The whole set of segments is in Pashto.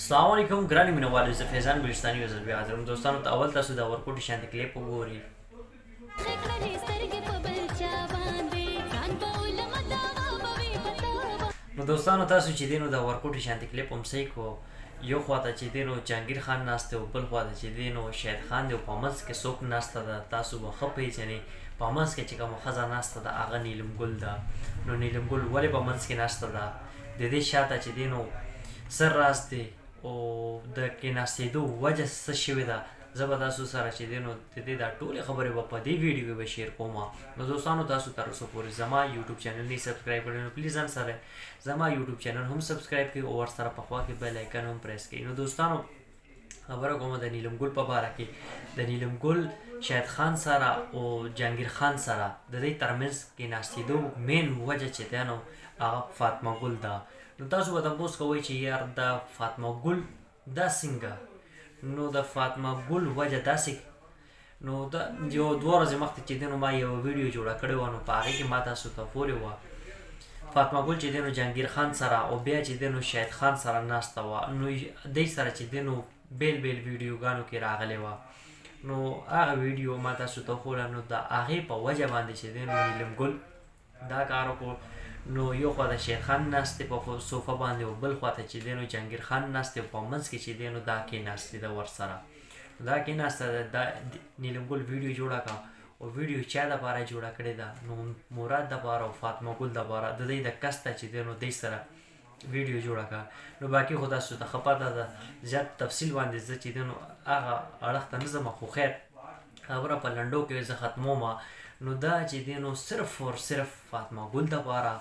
السلام علیکم ګرانو مینوالو، زه فیضان ګلستاني یو ځل بیا حاضر یم. دوستانو ته اول تاسو دا ورکوټي شانتې کلیپ وګورئ. نو دوستانو، تاسو چې دی نو دا ورکوټي شانتې کلیپ هم صحیح کو. یو خواته چې دی نو جهانګیر خان ناست دی او بل خواته چې دی نو شاهد خان دی، او په منځ کې څوک ناسته ده تاسو به ښه پېژنئ. په منځ کې چې کومه ښځه ناسته ده هغه نیلم ګل ده. نو نیلم ګل ولې په منځ کې ناسته ده؟ د دې شاته چې دی نو څه راز دی او د کېناستېدو وجه څه شوې ده؟ زه به تاسو سره چې دی نو د دې دا ټولې خبرې به په دې ویډیو کې به شیر کوم. نو دوستانو، تاسو تر اوسه پورې زما یوټیوب چینل نه سبسکرایب کړئ نو پلیز ځان سره زما یوټیوب چینل هم سبسکرایب کړئ او ورسره په خوا کې بیل آیکن هم پریس کړئ. نو دوستانو، خبره کوم د نیلم ګل په باره کې. د نیلم ګل شاهد خان سره او جهانګیر خان سره د دې ترمنځ کېناستېدو مین وجه چې ده نو هغه فاطمه ګل ده. نو تاسو به تپوس کوئ چې یار، دا فاطمه ګل دا څنګه؟ نو د فاطمه ګل وجه داسې، نو د یو دوه ورځې مخکې چې دی نو ما یوه ویډیو جوړه کړې وه، نو په هغې کې ما تاسو ته ښولې وه فاطمه ګل چې دی نو جهانګیر خان سره او بیا چې دی نو شاهد خان سره ناسته وه. نو دی سره چې دی نو بیل بیل ویډیوګانو کې راغلې وه. نو هغه ویډیو ما تاسو ته وښوله. نو د هغې په وجه باندې چې دی نو نیلم ګل دا کار وکړو. نو یو خوا ته شیر خان ناست دی په صوفه باندې او بل خوا ته چې دی نو جهانګیر خان ناست دی، او په منځ کې چې دی نو دا کېناستې ده ورسره. دا کېناسته ده، دا نیلم ګل ویډیو جوړه کړه. او ویډیو چا دپاره جوړه کړې ده؟ نو مراد دپاره او فاطمه ګل دپاره، د دې د کس ته چې دی نو دی سره ویډیو جوړه کړه. نو باقي خو تاسو ته ښه پته ده، زیات تفصیل باندې زه چې دی نو هغه اړخ ته نه ځم، خو خیر، خبره په لنډو کې زه ختموم. نو دا چې دی نو صرف اور صرف فاطمه ګل دپاره.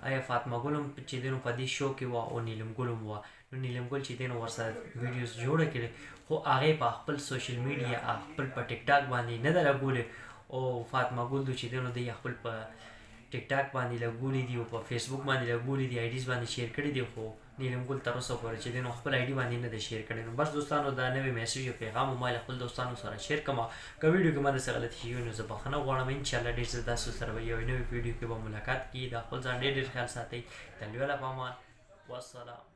آیا فاطمه ګل هم چې دی نو په دې شو کې وه او نیلم ګل هم وه. نو نیلم ګل چې دی نو ورسره ویډیوز جوړه کړې، خو هغې په خپل سوشل میډیا، خپل په ټیک ټاک باندې نه ده لګولې، او فاطمه ګل چې دی نو دی خپل په ټیک ټاک باندې لګولې دي او په فیسبوک باندې لګولې دي، آیډیز باندې شیر کړي دي، خو نیلم ګل تر اوسه پورې چې دی نو خپل آیډي باندې نه ده شیر کړې. نو بس دوستانو، دا نوې میسج او پیغام ما له خپل دوستانو سره شیر کړم. که ویډیو کې ما د څه غلطي شوي نو زه بخښنه غواړم. ان شاء الله ډېر زر تاسو سره به یو نوې ویډیو کې به ملاقات کیږي. د خپل ځان ډېر ډېر خیال ساتئ. د لوی الله په امان، والسلام.